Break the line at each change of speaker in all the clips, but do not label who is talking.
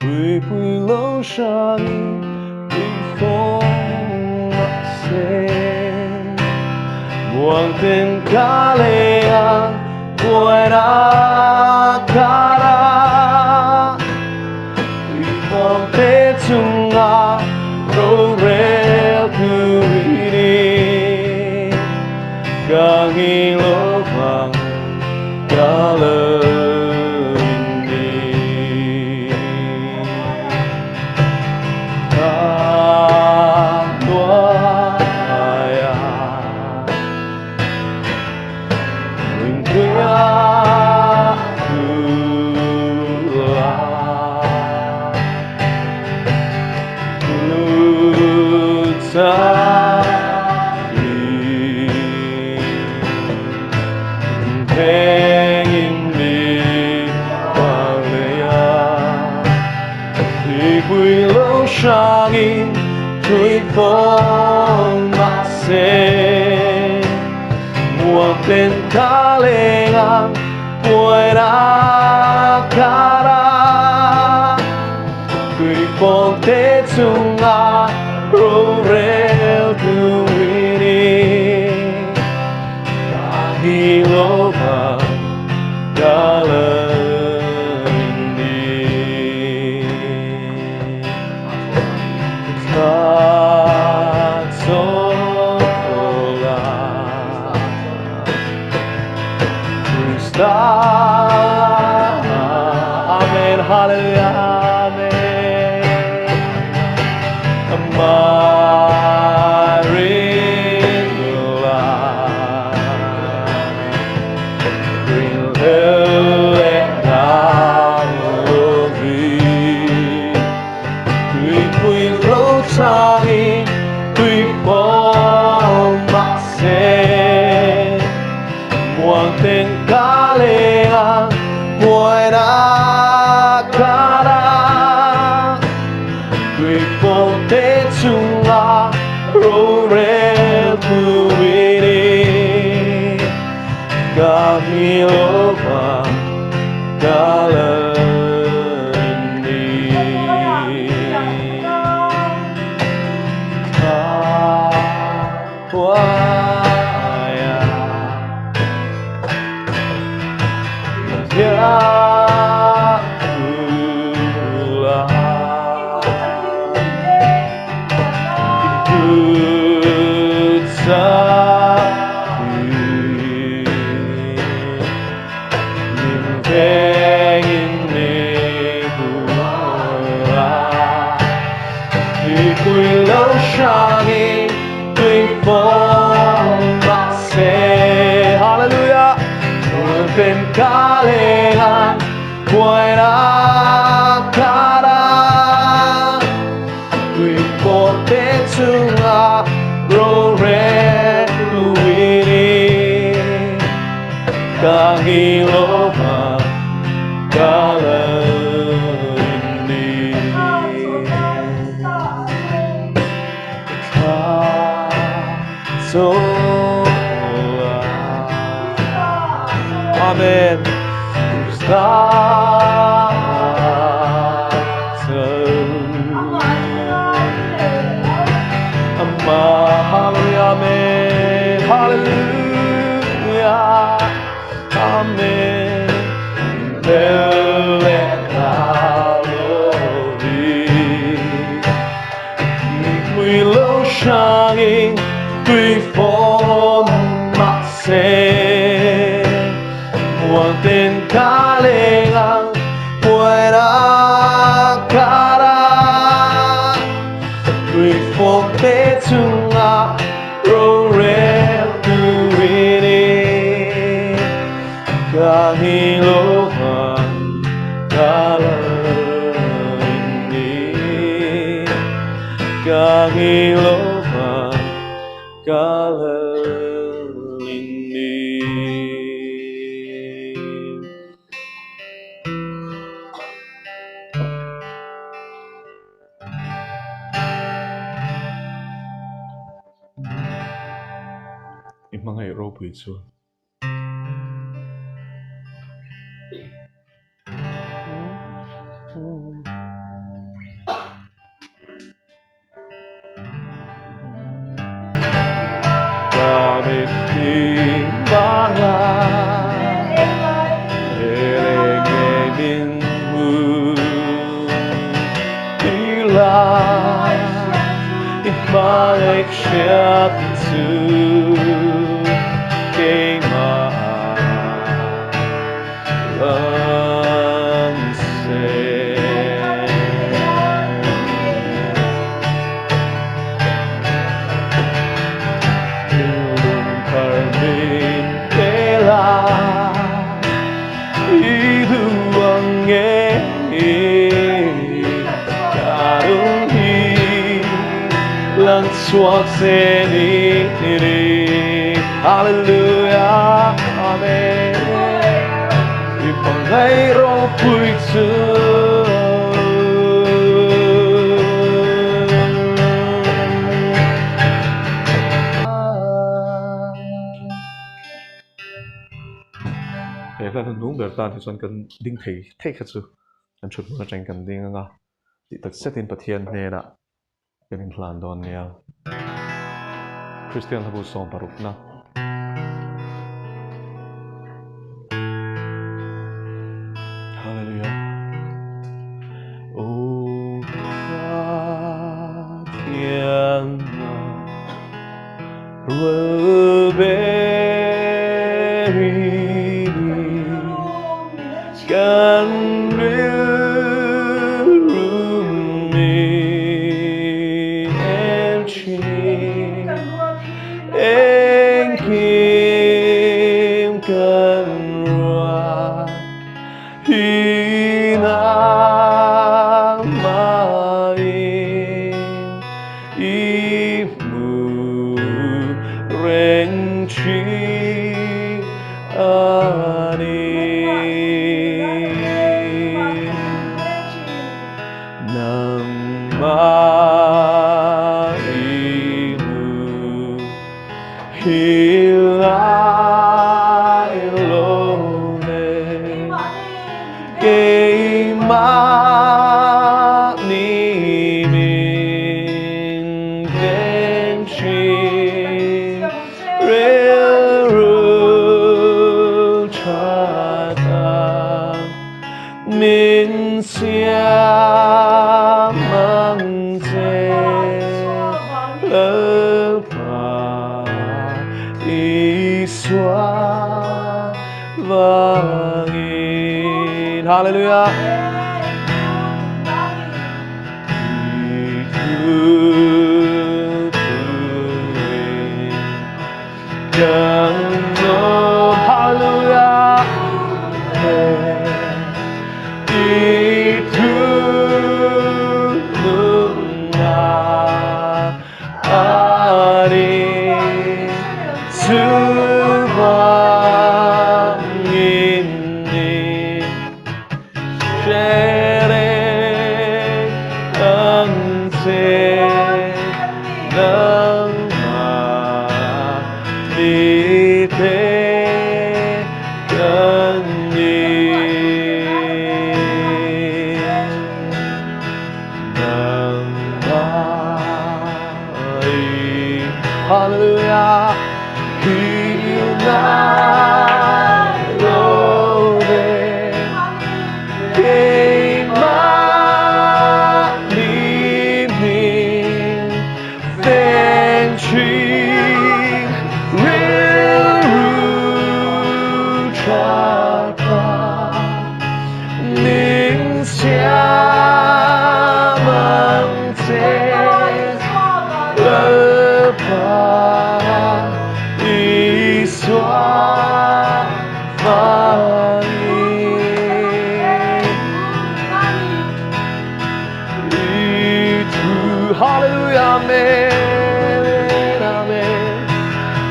Tuipui lo hrangin tuifawm mahse Muangten ka leng ang buaina karah Tuifawm te chungah rorel tu i ni Ka nghing lo vang ka lo in ni. Hrangin tuifawm mahse Muangten ka leng ang buaina karah Tuifawm te chungah rorel tu i ni Ka hi lo vang ka lo in ni Thla chawl a Krista Amen Hallelujah Amen Amah rinla Rinhlel leh hlau lovin Tuipui lo changin tui pawm mahse Muangten ka leng ang buaina karah Tui pawm te chungah rorel tu i ni Ka mi lo vang ka lo in ni Ka huaia Tia kula Hallelujah Ka leng ang buaina karah Tuipawm te chungah rorel tu i ni Ka nghing lo vang ka lo in ni Ka chawl a Amen Krista Hallelujah, Amen. Hallelujah, Amen. Tuipui lo hrangin tuifawm mahse Muangten ka leng ang buaina karah Tuifawm te chungah rorel tu i ni Ka nghing lo vang ka lo in ni Ka nghing lo vang ka lo in ni.
I hmangaih ropui chuan.
Hallelujah, Amen. I hmangaih ropui chu.
He hla hnuhnung ber tan hi chuan kan ding thei thei kha chu kan thut hmun atangin kan ding ang a, tih tak zetin Pathian hnenah kan inhlan dawn nia. Kristian hlabu sawmparukna. Hallelujah.
O Pathian rual ber i ni kan rilru min en thin engkim kan ruat hi nangmahin i hmu reng thin a ni. Nangmah i hmu hi lai lo ve keimahni min veng thin rilru tha tak min siam ang che Lalpa Isua vangin. Hallelujah. I thu thuin kan nung. Hallelujah. I thu nunna a ni chuvangin ni hre reng ang che nangmah ni te kan ni. Nangmah i Hallelujah hil ngai lo ve keimahni min veng thin rilru tha tak min siam ang che Lalpa Isua vangin. I thu Hallelujah Amen Amen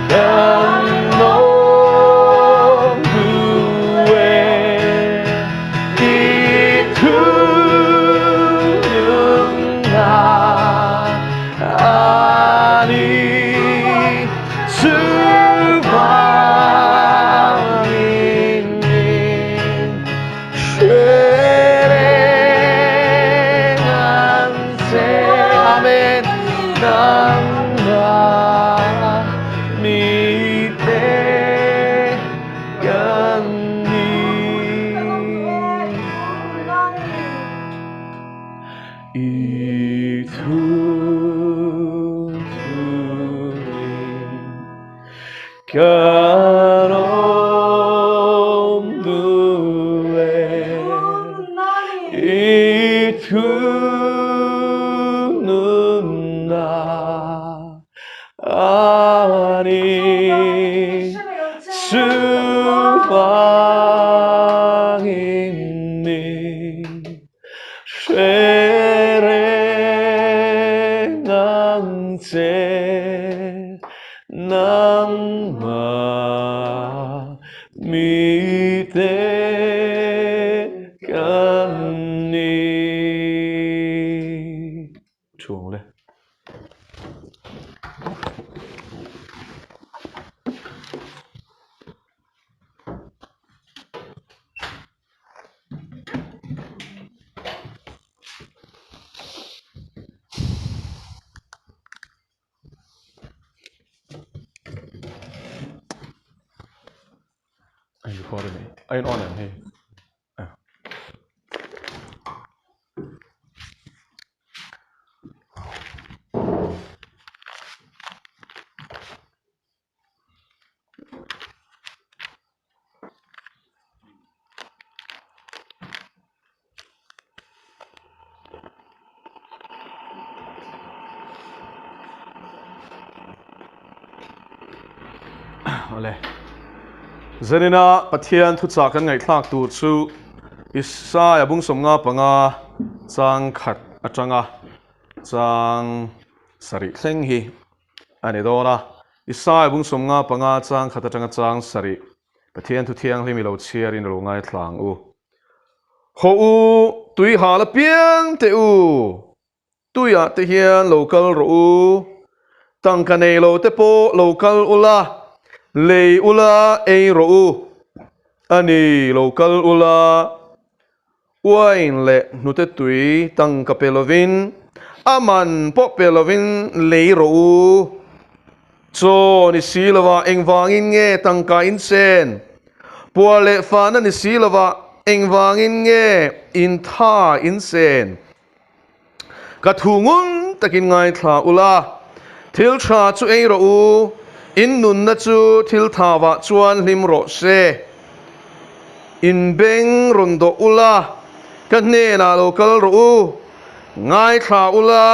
kan nung duh e i thu nunna a ni chuvangin min hre reng ang che Amen.
I thu thuin kan awm duh e. I thu nunna a ni chuvangin min hre reng ang che nangmah mite kan ni. Chuang le. A in record a ni. A in on em hei? Awle. Zanina Pathian thuchah kan ngaihthlak tur chu Isaiah bung 55 chang khat atanga chang sarih thleng hi a ni dawn a. Isaiah bung 55 chang khat atanga chang sarih Pathian thu thianghlim i lo chhiarin i lo ngaithla ang u. Haw u, tui hal apiang teh u, tuiah te hian lo kal rawh u, tangka nei lo te pawh lo kal ula, lei ula ei rawh u, a ni, lo kal ula, uain leh hnute tui tangka pe lovin, a man pawh pe lovin lei rawh u. Chaw ni si lova engvangin nge tangka in sen? Puar leh fahna ni si lova engvangin nge in tha in sen? Ka thu ngun takin ngaithla ula, thil tha chu ei rawh u, in nunna chu thil thavah chuan hlim rawh se. In beng rawn dawh ula, ka hnenah lo kal rawh u. Ngaithla ula,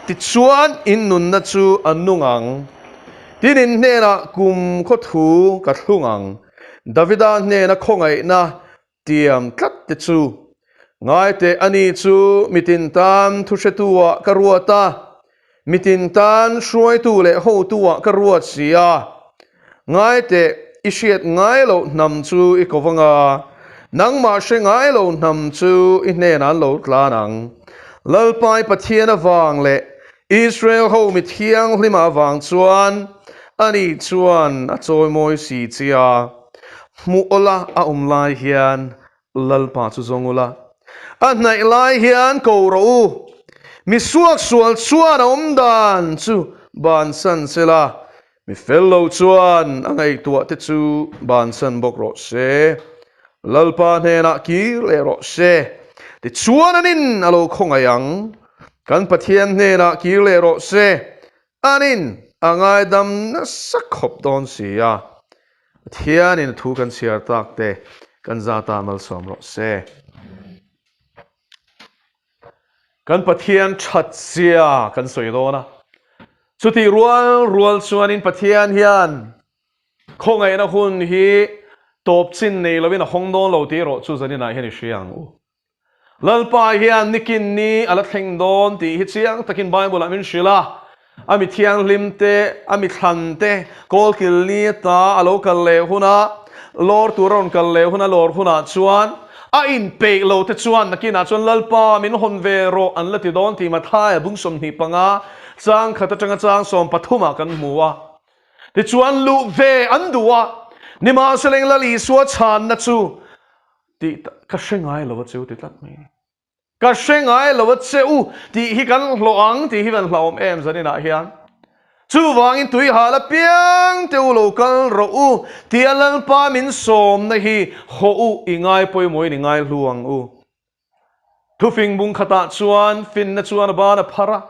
tichuan in nunna chu a nung ang. Tin in hnenah kum khaw thu ka thlung ang. Davida hnena khawngaihna tiam tlat te chu. Ngaiteh ani chu mitin tan thuhretu-ah ka ruat a, mitin tan hruaitu leh hotu-ah ka ruat si a. Ngaiteh i hriat ngai loh hnam chu i ko vang a, nangmah hre ngai lo hnam chu i hnenah an lo tlan ang. Lalpai Pathian avang leh Israel ho mi thianghlim avang chuan ani chuan a chawimawi si che a. Hmuh awla a awm lai hian Lalpa chu zawng ula, a hnaih lai hian ko rawh u. Mi suaksual chuan a awm dan chu bansan se la, mi fel lo chuan a ngaihtuah te chu bansan bawk rawh se. Lalpa hnenah kir leh rawh se, tichuan anin a lo khawngaih ang. Kan Pathian hnenah kir leh rawh se, Anin a ngaidam nasa khawp dawn si a, Pathianin a thu kan chhiar tak te kan zata malsawm rawh se. Kan Pathian that zia kan sawi dawn a, chutih rual rual chuanin Pathian hian khawngaihna hun hi tawp chin nei lovin a hawng dawn lo tih erawh chu zaninah hian i hria ang u. Lalpa hian nikin ni a la thleng dawn tih hi chiang takin Bible-ah min hrilh a. A mi thianghlim te, a mi thlan te, kawlkil ni ata a lo kal leh huna, lawr tur a rawn kal leh huna lawr hunah chuan a inpeih lo te chuan nakinah chuan Lalpa min hawn ve rawh an la ti dawn tih Mathaia bung 25 chang khat atanga chang 13 ah kan hmu a. Tichuan luh ve an duh a, nimahsela Lal Isua chhanna chu Tih ka hre ngai lo a che u ti tlat mai. Ka hre ngai lo a che u tih hi kan hlawh ang tih hi kan hlauhawm em zaninah hian. Chuvangin tui hal apiang te u lo kal rawh u tia Lalpa min sawmna hi haw u i ngai pawimawhin i ngai hlu ang u. Thufing bung khatah chuan finna chuan a ban a phar a,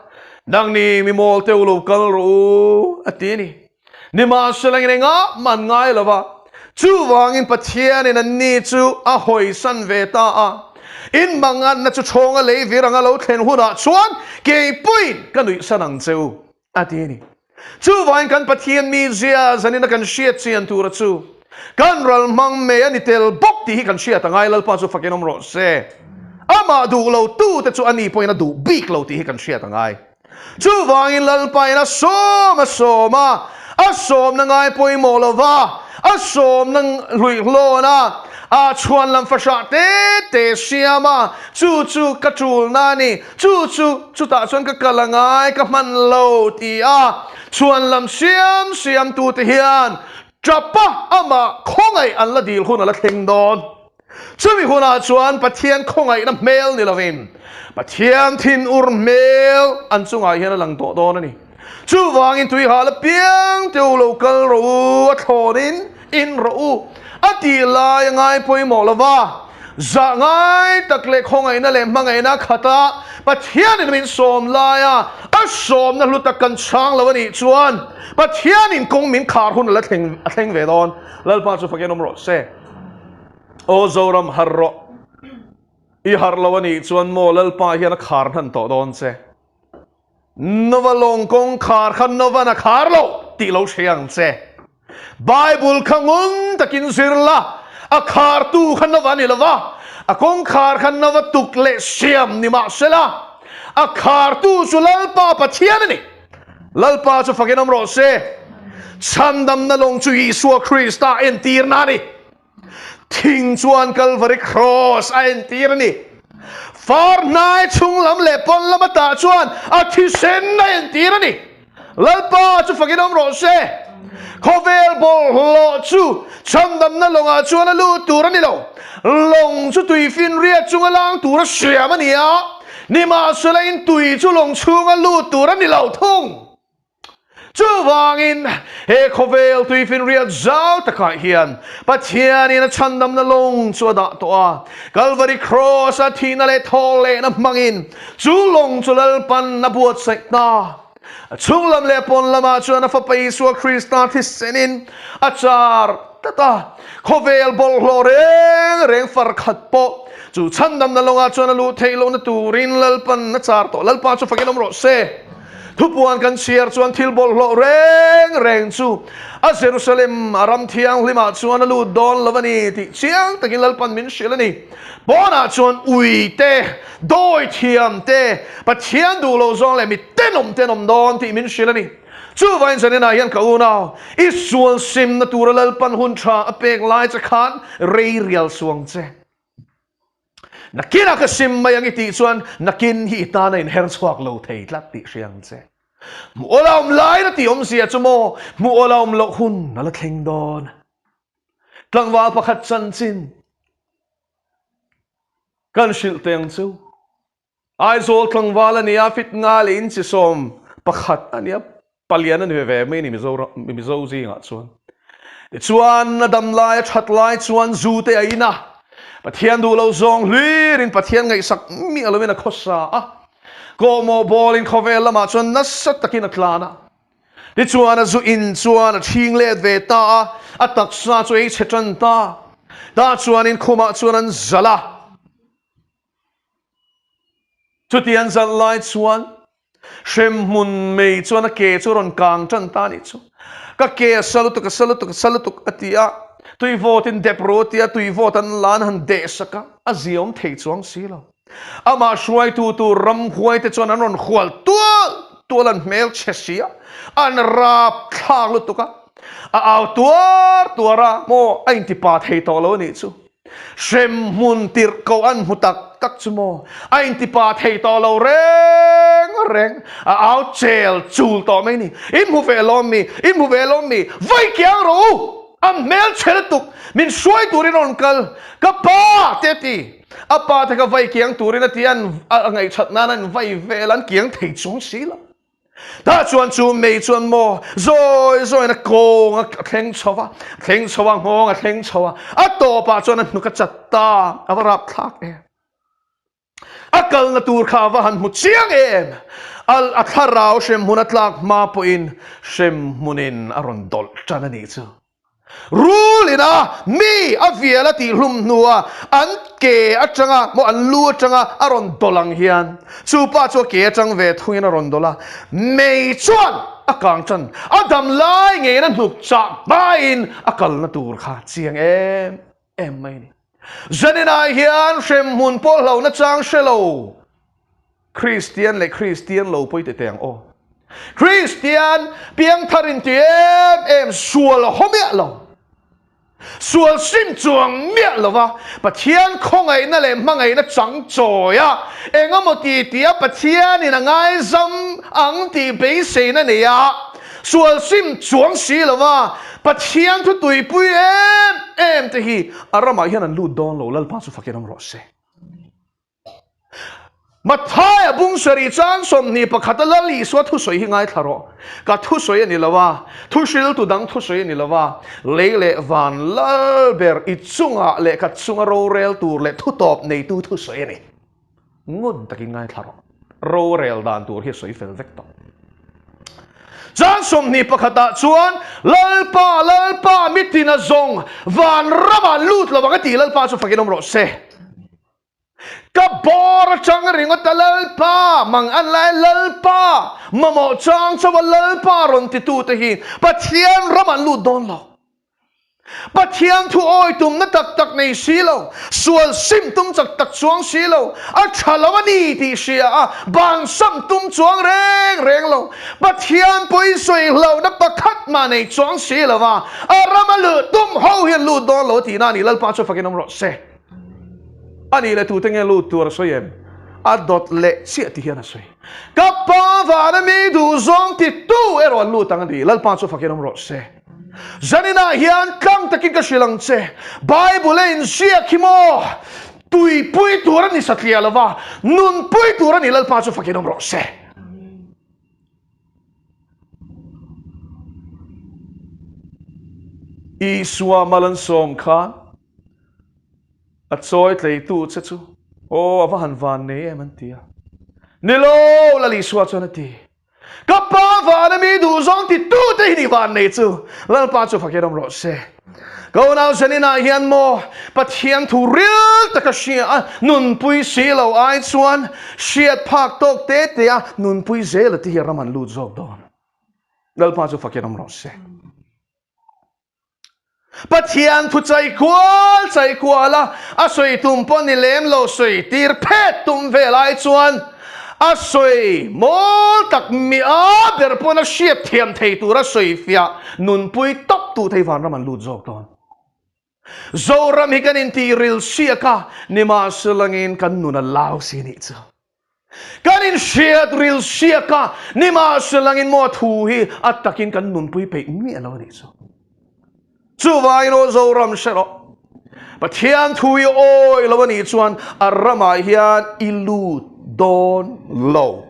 Nangni mi mawl te u lo kal rawh u, a ti a ni. Nimahsela in engah mah an ngai lo va, chuvangin Pathianin anni chu a hawisan ve ta a. In manganna chu chawnga lei vir anga lo thlen hunah chuan kei pawhin ka nuihsan ang che u, a ti a ni. Chuvangin kan Pathian mizia zanina kan hriat chian tura chu kan ral hmang mei a ni tel bawk tih hi kan hriat a ngai, Lalpa chu fakin awm rawh se. Amah duh lo tute chu ani pawhin a duh bik lo tih hi kan hriat a ngai. Chuvangin Lalpain a sawm a sawm a, a sawmna ngai pawimawh lo va, a sawmna hluihlawn a, a chhuan lam fahrah te te siam a, chu chu ka tulna a ni, chu chu chutah chuan ka kal a ngai, ka hman lo ti a, chhuan lam siam siamtute hian tapa amah khawngaih an la dil hun a la thleng dawn. Chumi hunah chuan Pathian khawngaihna hmel ni lovin Pathian thinur hmel an chungah hian a lang tawh dawn a ni. Chuvangin tuihal apiang te u lo kal rawh u, a thlawnin in rawh u, a tih lai a ngai pawimawh lo va, zah ngai tak leh khawngaihna leh hmangaihna khata Pathianin min sawm laia a sawmna hlu tak kan chhang lo a nih chuan Pathianin kawng min khar hun a la thleng a thleng ve dawn. Lalpa chu fakin awm rawh se. Aw Zoram harh rawh. I harh lo a nih chuan maw Lalpa hian a khar hnan tawh dawn che. Nova lawng kawngkhar kha Novan a khar lo tih lo hre ang che. Bible kha ngun takin zir la, a khartu kha Nova a ni lo va, a kawngkhar kha Nova tuk leh siam ni mah se la, a khartu chu Lalpa Pathian a ni. Lalpa chu fakin awm rawh se. Chhandamna lawng chu Isua Krista entirna a ni. Thing chuan Kalvari Cross a entir a ni. Far hnai chhung lam leh pawn lam atah chuan a thisen a entir a ni. Lalpa chu fakin awm rawh se. Khawvel bawlhhlawh chu chhandamna lawngah chuan a lut tur a ni lo. Lawng chu tui finriat chunga lang tura siam a ni a, nimahsela in tui chu lawng chhunga lut tur a ni lo thung. Chuvangin, he khawvel tuifinriat zau takah hian Pathianin a chhandamna lawng chu a dah tawh a. Kalvari Cross-a thihna leh thawhlehna hmangin chu lawng chu Lalpan a buatsaih ta. A chhung lam leh pawn lamah chuan a Fapa Isua Krista thisenin a char tlat a. Khawvel bawlhhlawh reng reng far khat pawh chu chhandamna lawngah chuan a luh theih lohna turin Lalpan a char tawh. Lalpa chu fakin awm rawh se. Thupuan kan chhiar chuan thil bawlhhlawh reng reng chu a Jerusalem a ram thianghlimah chuan a lut dawn lo a ni tih chiang takin Lalpan min hrilh a ni. Pawnah chuan ui te, dawi thiam te, Pathian duh lo zawng leh mi tenawm tenawm dawn tih min hrilh a ni. Chuvain zaninah hian ka unau, i sual simna tura Lalpan hun tha a pek lai che khan rei rial suang che. Nakinah ka sim mai ang i tih chuan nakin hi i tana inher chhuak lo thei tlat tih hria ang che. Hmuh awl a awm lain a tih awmzia chu maw hmuh awl a awm loh hun a la thleng dawn. Tlangval pakhat chanchin kan hrilh teh ang chu. Aizawl tlangval a nia, fit nga leh inchi 11 a nia, palian a ni ve ve mai a ni Mizo zingah chuan. Tichuan a dam lai a that lai chuan zu te a in a, Pathian duh lo zawng hlirin Pathian ngaihsak miah lovin a khawsa a, kawhmawh bawlin khawvel lamah chuan nasa takin a tlan a. Tichuan a zu in chuan a chhing let ve ta a, a taksa chu ei chhe tan ta. Tah chuanin khumah chuan an zalh a. Chuti an zalh lai chuan hremhmun mei chuan a ke chu a rawn kang tan ta a nih chu. Ka ke a sa lutuk, a sa lutuk, a sa lutuk a ti a. Tui vawtin dep ru a ti a, tui vawt an la an han deh sak a, a ziaawm thei chuang si lo. Amah hruaitu tur ramhuai te chuan an rawn hual tual tual an hmel chhe si a, an rap thlak lutuk a. A au tuar tuar a, maw a intipa thei tawh lo a nih chu. Hremhmun tirh ko an hmu tak tak chu maw? A intipa thei tawh lo reng reng, a au chel chul tawh mai ni. In hmu ve lawm mi? In hmu ve lawm mi? Vawi kiang rawh u! A hmel chhe lutuk, min hruai turin a rawn kal. Ka pa! te a ti. A pa te kha vawi kiang turin a ti a, a ngaihchat nan an vai vel a, an kiang thei chuang si lo. Tah chuan chu mei chuan maw zawi zawiin a kawng a thleng chho a, thleng chho a, nghawng a thleng chho a, a tawpah chuan a hnuk a chat ta, a va rapthlak em. A kalna tur kha a va han hmu chiang em! A a thlarau hremhmun a tlak hma pawhin hremhmunin a rawn dawlh tan a nih chu. Rul ina mi a vial a tihhlum hnua an ke atanga maw an lu atanga a rawn dawlh ang hian chu pa chu a ke atang ve thungin a rawn dawlh a, mei chuan a kang tan. A dam lai ngeiin a hnuk chah hmain a kalna tur kha chiang em em mai a ni. Zaninah hian hremhmun pawh hlauhna chang hre lo Kristian leh Kristian lo pawi teh teh ang aw. Kristian piangthar in ti em em sual haw miah lo, sual sim chuang miah lo va, Pathian khawngaihna leh hmangaihna chang chawi a, engemaw ti tia Pathianin a ngaizam ang tih beiseina nei a, sual sim chuang si lo va, Pathian thu tuipui em em te hi a ramah hian an lut dawn lo, Lalpa chu fakin awm rawh se. Mathaia bung sarih chang 21 a Lal Isua thusawi hi ngaithla rawh. Ka thusawi a ni lo a, thuhriltu dang thusawi a ni lo a, lei leh van lal ber i chungah leh ka chunga rorel tur leh thutawp neitu thusawi a ni. Ngun takin ngaithla rawh. Rorel dan tur hi a sawi fel vek tawh. Chang 21 ah chuan Lalpa, Lalpa, mitin a zawng van ramah lut lo ang a ti Lalpa chu fakin awm rawh se. Ka bawr atang ringawt a Lalpa, mang an lai Lalpa, mamawh chang chauh a Lalpa rawn titute hi Pathian ram an lut dawn lo. Pathian thu awi tumna tak tak nei si lo, sual sim tum chak tak chuang si lo, a tha lo a ni tih hria a, bansam tum chuang reng reng lo, Pathian pawi sawi hlauhna pakhat mah nei chuang si lo va, a rama luh tum ho hian lut dawn lo tihna a ni Lalpa chu fakin awm rawh se. A nih leh tute nge lut tur a sawi em? A dawt leh chiah ti hian a sawi. Ka pa vana mi duh zawng ti tu erawh an lut ang a ni. Lalpa chu fakin awm rawh se. Zaninah hian tlang takin ka hrilh ang che. Bible a inziak hi maw? Tuipui tur a ni satliah lo va, nunpui tur a ni. Lalpa chu fakin awm rawh se. Isua mal an sawm khan a chawi tleitu che chu aw a va han van nei em an ti a. Ni lo, Lal Isua chuan a ti. Ka pa vana mi duh zawng ti tu te hi ni van nei chu. Lalpa chu fakin awm rawh se. Ka unau Zaninah hian maw Pathian thu ril taka hria a nunpui si lo ai chuan hriat phak tawk te te a nunpui zel a ti hi ram an lut zawk dawn. Lalpa chu fakin awm rawh se. Pathian thu chai kual chai kual a a sawi tum pawh ni lem lo sawi tir phet tum vel ai chuan A sawi mawl tak mi a ber pawn a hriat thiam thei tur a sawi fiah nunpui tawp tu thei vanram an lut zawk dawn. Zoram hi kan intih ril siak a, nimahselangin kan nun a lau si nih chu. Kan inhriat ril siak a, nimahselangin maw thu hi a takin kan nunpui peih miah lo a nih chu. Chuvangin aw Zoram hre rawh. Pathian thu i awi lo a nih chuan a ramah hian i lut dawn lo.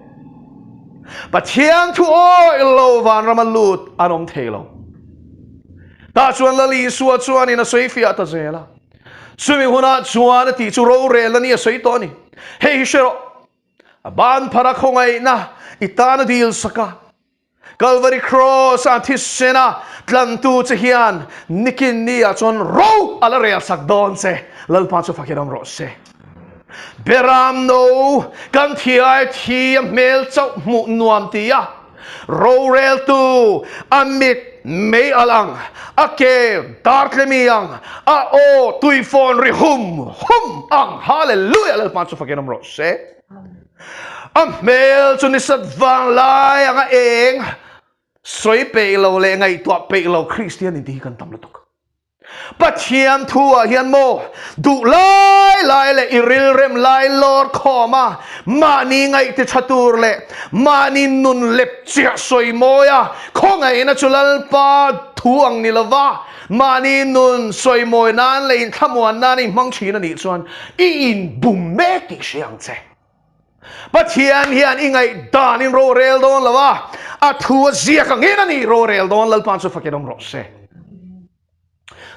Pathian thu awi lo vanrama lut an awm thei lo. Tah chuan Lal Isua chuanin a sawi fiah ta zel a. Chumi hunah chuan a tih chu rorel a ni a sawi tawh a ni. Hei hi hre rawh. A ban phara khawngaihna i tan a dil sak a. Calvary Cross a thisen a tlantu che hian nikin ni ah chuan ro a la rel sak dawn che. Lalpa chu fakin awm rawh se. Beram no kan thiai thi a hmel chauh hmuh nuam ti a roreltu a mit mei al ang, a ke dartlemi ang, a aw tuifawn ri hum hum ang. Hallelujah! Lalpa chu fakin awm rawh se. A hmel chu nisat vang lai anga eng sawi peih lo leh ngaihtuah peih lo Kristian inti hi kan tam lutuk. Pathian thu ah hian maw duh lai lai leh i rilrem lai lawr khawm a, mahni ngaih ti tha tur leh mahni nun lep chiah sawi mawi a, khawngaihna chu Lalpa thu ang ni lova mahni nun sawi mawi nan leh inthlamuan nan i hmang thin a nih chuan i inbum mek tih hria ang che. Pathian hian i ngaihdanin rorel dawn lo a, a thu a ziak angin a ni rorel dawn Lalpa chu fakin awm rawh se.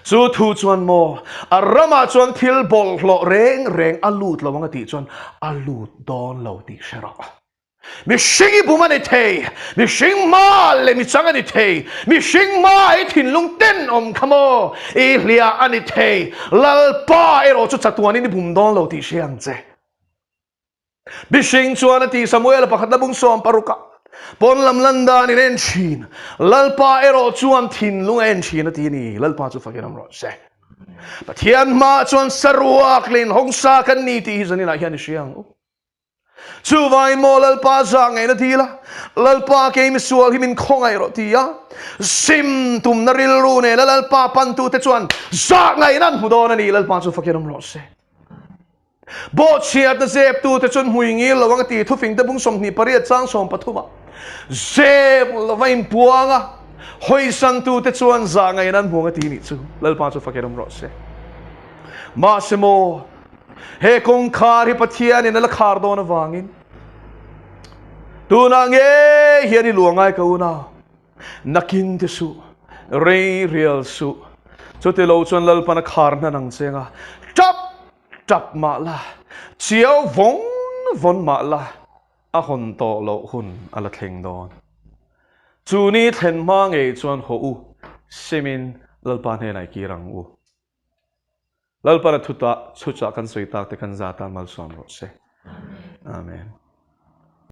Chu thu chuan maw, a ramah chuan thil bawlhhlawh reng reng a lut lo ang a tih chuan a lut dawn lo tih hre rawh. Mihring i bum a ni thei, mihring hma leh michang a ni thei, mihring hma i thinlung tenawm kha maw i hliah a ni thei, Lalpa erawh chu chatuanin i bum dawn lo tih hre ang che. Mihring chuan a ti Samuela pakhatna bung 16 ah, Pawn lam lan dan in en thin, Lalpa erawh chuan thinlung a en thin a ti a ni, Lalpa chu fakin awm rawh se. Pathian hmaah chuan saruak leh inhawngsa kan ni tih hi zaninah hian i hria ang u. Chuvangin maw Lalpa zah ngaihna dil a, Lalpa kei misual hi min khawngaih rawh ti a, sim tumna rilru nena Lalpa pantute chuan zah ngaihna an hmu dawn a ni, Lalpa chu fakin awm rawh se. Bawhchhiatna zeptute chuan hmui ngil lo ang a ti, thufingte bung 28 chang 13 ah zep lova inpuang a, hawisantute chuan zah ngaihna an hmu ang a ti nih chu, Lalpa chu fakin awm rawh se. Mahse maw, He kawngkhar hi Pathianin a la khar dawn avangin tunah ngei hian i luah ngai ka unau. Nakin te suh, rei rial suh. Chuti lo chuan Lalpan a khar hnan ang che nga, tap tap mah la, chiau vawn vawn mah la, a hawn tawh loh hun a la thleng dawn. Chu ni thlen hma ngei chuan haw u, simin Lalpa hnenah i kir ang u. Lalpana thuta chhuchah kan sawi tak te kan zata malsawm rawh se. Amen.